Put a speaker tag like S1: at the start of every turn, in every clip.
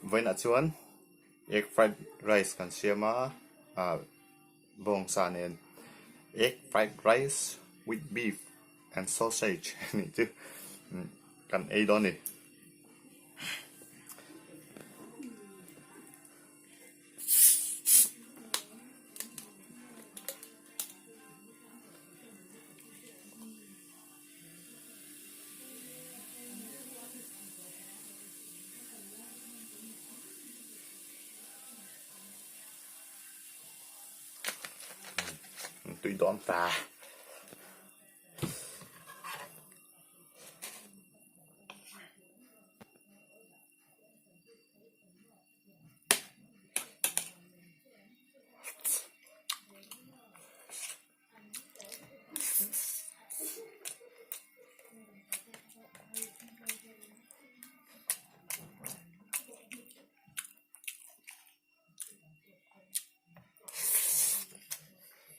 S1: Vawiinah chuan egg fried rice kan siam a ah bawngsa nen egg fried rice with beef and sausage anih chu kan ei dawn a ni. Tui dawn ta.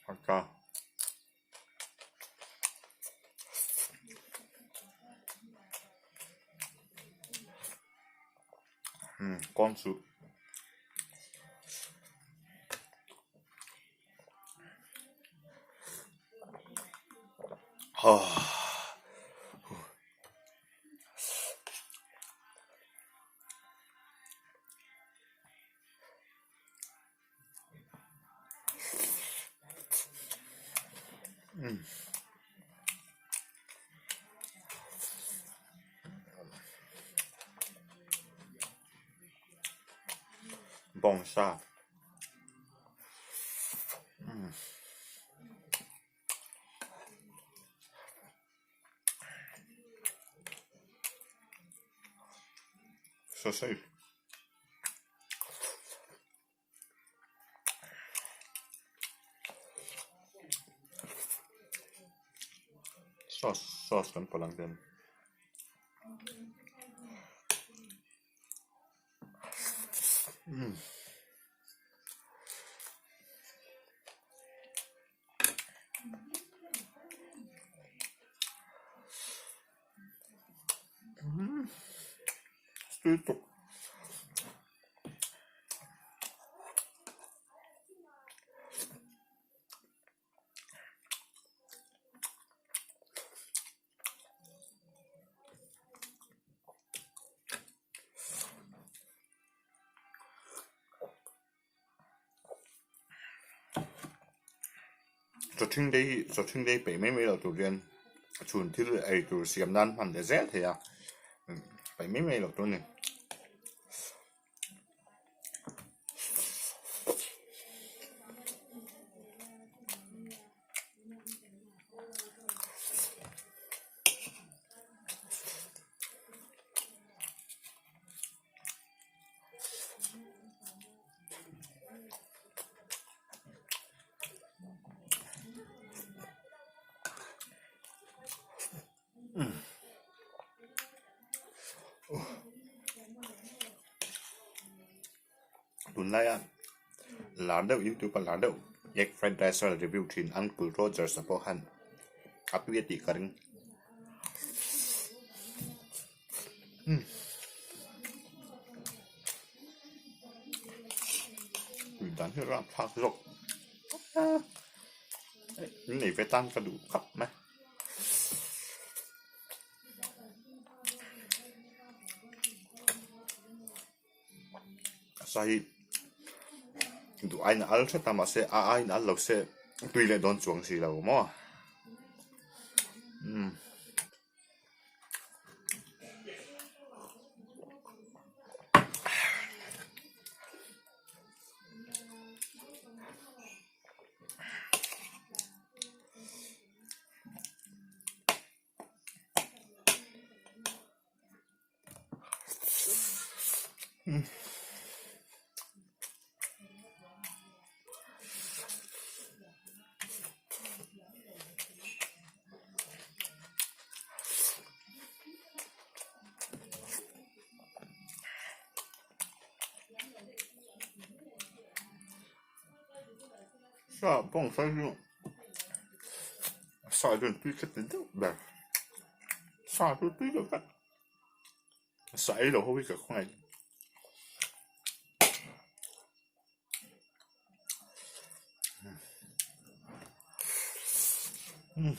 S1: Haka. Corn soup. Bawngsa. Sausage. Sauce sauce kan pawlh ang ten. Tui tuk. Chawṭhing te hi chawṭhing te hi peih mai mai loh tur hian chhun thil ei tur siam nan hman leh zel thei a peih mai mai loh tur a ni. Tunlaia lar deuh youtube a lar deuh egg fried rice a review thin uncle rogers a pawh khan a tui a tih ka ring. Tui dan hi rapthlak zawk in nei ve tan ka duh khawp mai. Sa hi duh aiin a al hret a mahse a aiin al lo se tui leh dawn chuang si lo maw. Sa bawng sawi chu sa chuan tui khat ta deuh ber sa chu tui deuh vek sa ei loh ho hi ka khawngaih. Umm.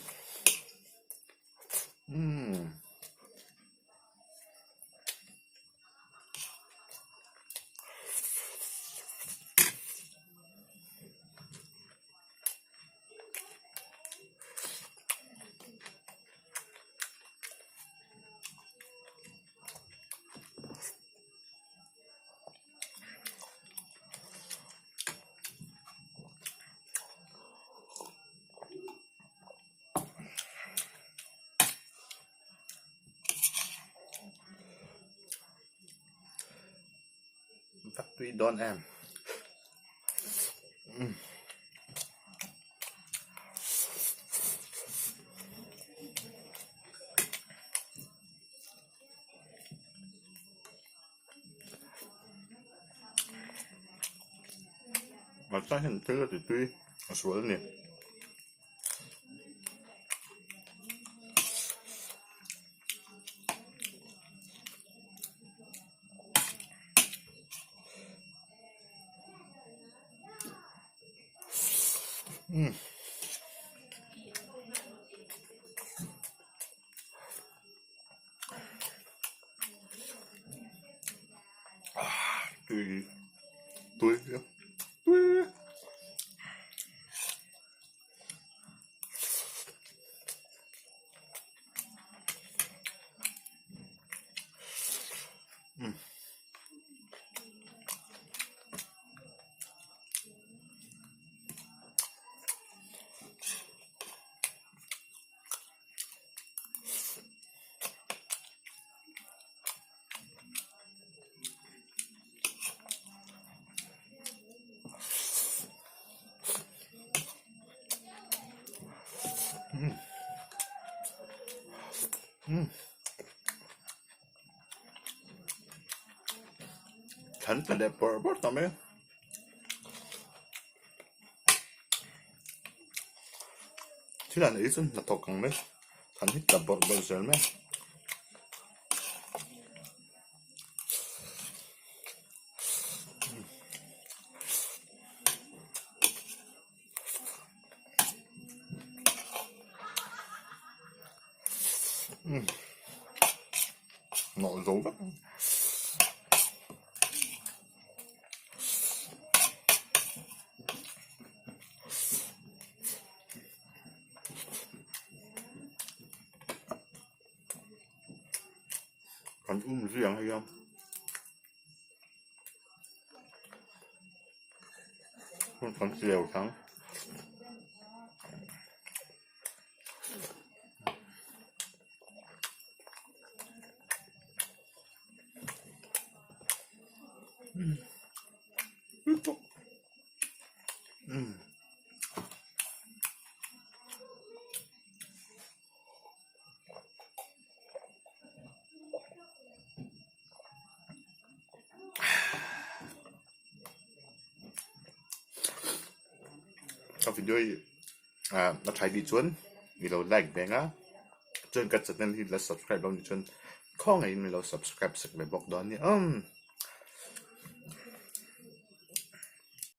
S1: Vak tui dawn em. Hmarcha hian thil a ti tui a sual a ni. Umm. Tui tui tui. Thlan tla leh bawrh bawrh ta mai a. Thil an ei chuan hnathawk ang mai an hit ta bawrh bawrh zel mai a. Nawh zo vek. Kan um zui ang hei a. Hun kan tleu thang. Ka video hi ah a tha bik chuan i lo like ve ang a chuan ka channel hi la subscribe lo nih chuan khawngaih in min lo subscribe sak ve bawk dawn nia.